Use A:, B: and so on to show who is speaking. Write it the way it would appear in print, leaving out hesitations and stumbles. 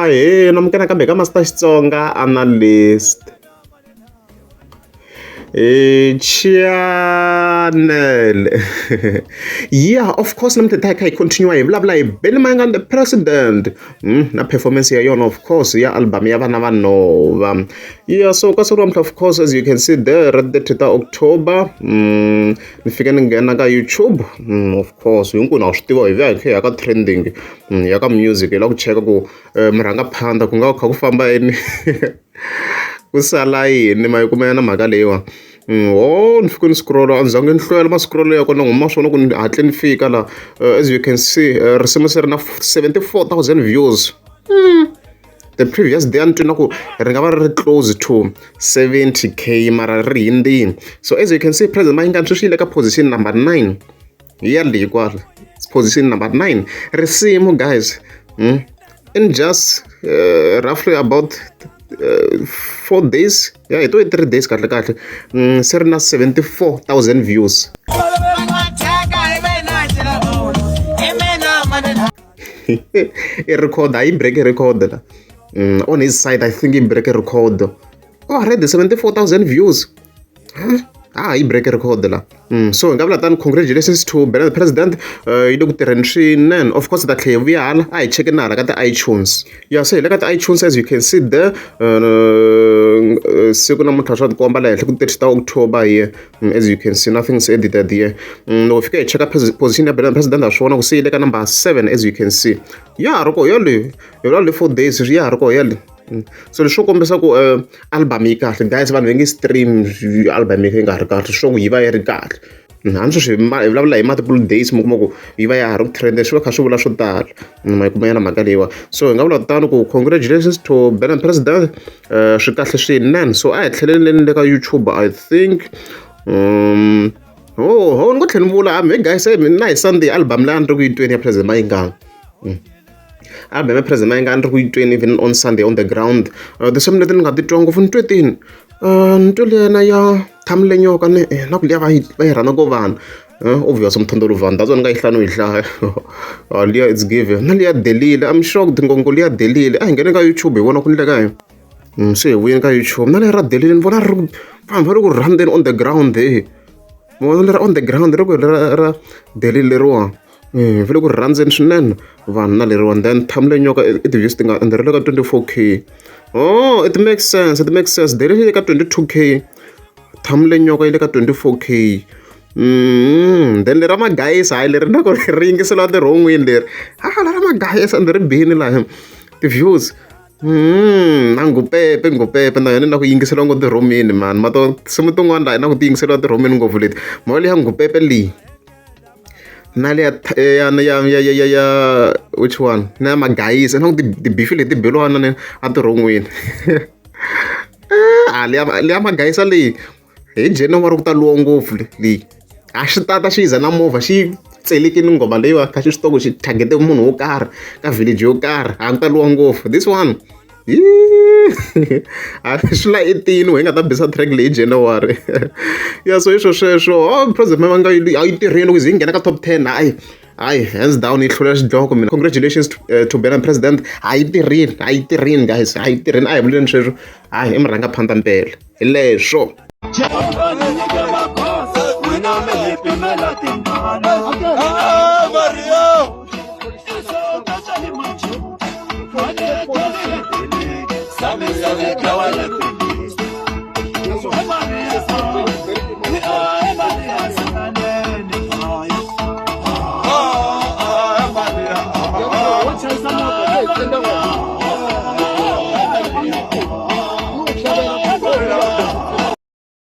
A: Ahee namukela nakambe ka Master Xitsonga Analyst channel yeah of course namuntlha hi ta hi kha hi continue hi vulavula hi Benny Mayengani the president na performance ya yona of course ya album ya vana va nhova yeah so ka siku namuntlha of course as you can see there ra 30 ta October ni fike ni nghena ka YouTube of course hinkwenu ha swi tiva hi vuya hi kha hi ya ka trending ya ka music hi lava ku cheka ku murhangaphandha ku nga va ku kha ku famba yini ku sala yini ma yi kuma na mhaka leyiwani ho ni fike ni scroll a ni zangi ni hlwela ma scroll ya kona huma swona ku ni hatle ni fika la as you can see risimu se ri na 74,000 views the previous day a ni twi na ku ri nga va ri ri close to 70K mara ri hundzini so as you can see President Mayengani sweswi yi le ka position number 9 hi yaleyi kwala position number 9 risimu guys in just roughly about 4 days ya hi to i 3 days kahle kahle se ri na 74,000 views i record a yi break record la on his side I think yi break record already 74,000 views huh? Ah, yi break record la so hi nga vula tani congratulations to Benny the President yi le ku tirheni swinene of course ta tlhela hi vuya hala a hi cheke na hala ka ti-iTunes ya se hi le ka ti-iTunes as you can see there siku namuntlha swa tikomba la henhla ku 30 ta October here as you can see nothing's edited here loko fika hi cheka position ya Benny the President ha swi vona ku se yi le ka number 7 as you can see ya ha ri koho yale hi vula le 4 days ya ha ri koho yale so leswi swo kombisa ku album yi kahle guys vanhu va nge stream album yi nga ri kahle swo ku yi va yi ri kahle hambi sweswi hi vulavula hi multiple days mi kuma ku yi va ya ha ri ku trend swi va kha swi vula swo tala ma yi kuma yana mhaka leyiwa so hi nga vula tano ku congratulations to Benny President swi kahle swinene so a hi tlheleleni le ka YouTube I think oh ho ni ngo tlhela ni vula hambi guys na hi Sunday album leyi a ni ri ku yi tweni ya President Mayengani album ya President Mayengani ni ri ku yi tweni even on Sunday on the ground tinsimu leti ni nga ti twa ngopfu ni twe tini ni twe liyana ya Thamule Nyoka ni na ku liya va yi va yi rhandza ku vanhu obvious Mthondolo Van that's why ni nga yi hlaya no yi hlaya liya it's given na liya Delile I'm shocked ngopfu liya Delile a hi ngheni ka YouTube hi vona ku ndleka yini se hi vuyeni ka YouTube na leri ra Delile ni vona ri vanhu va ri ku rhandzeni on the ground he ni vona leri on the ground ri ku ra ra Delile leriwani va le ku rhandzeni swinene vanhu na leriwani then Thamule Nyoka i ti-views tingani ende ri le ka 24K oh it makes sense it makes sense Delile yi le ka 22K Thamule Nyoka yi le ka 24K then lera Magayisa hayi leri na ku ri yingiseliwa tirhon'wini leri ha lera Magayisa ende ri bini laha ti-views na Ngupepe Ngupepe na yona na ku yingiseliwa ngopfu tirhomini mani ma to tinsimu tin'wana laha na ku ti yingiseliwa tirhomini ngopfu leti mhaka leya Ngupepe leyi na liya ya ya ya ya ya ya which one na ya Magayisa na ku ti-beef leti beriwa na a tirhon'wini a liya liya Magayisa leyi hi January ku ta lwiwa ngopfu leyi a xi tata xi yiza na movha xi tselekini nghoma leyiwa kha xi swi tiva ku xi target-e munhu wo karhi ka village yo karhi a ku ta lwiwa ngopfu this one a swi la i tiyini hi nga ta bisa track leyi January ya so hi swo sweswo oh President Mayengani a yi tirheni loko ze yi nghena ka top 10 hayi hayi hands down yi hlula xidloko mina congratulations to Benny President a yi tirhini a yi tirhini guys a yi tirhini a hi vuleni sweswo hayi i murhangaphandha mpela hi leswo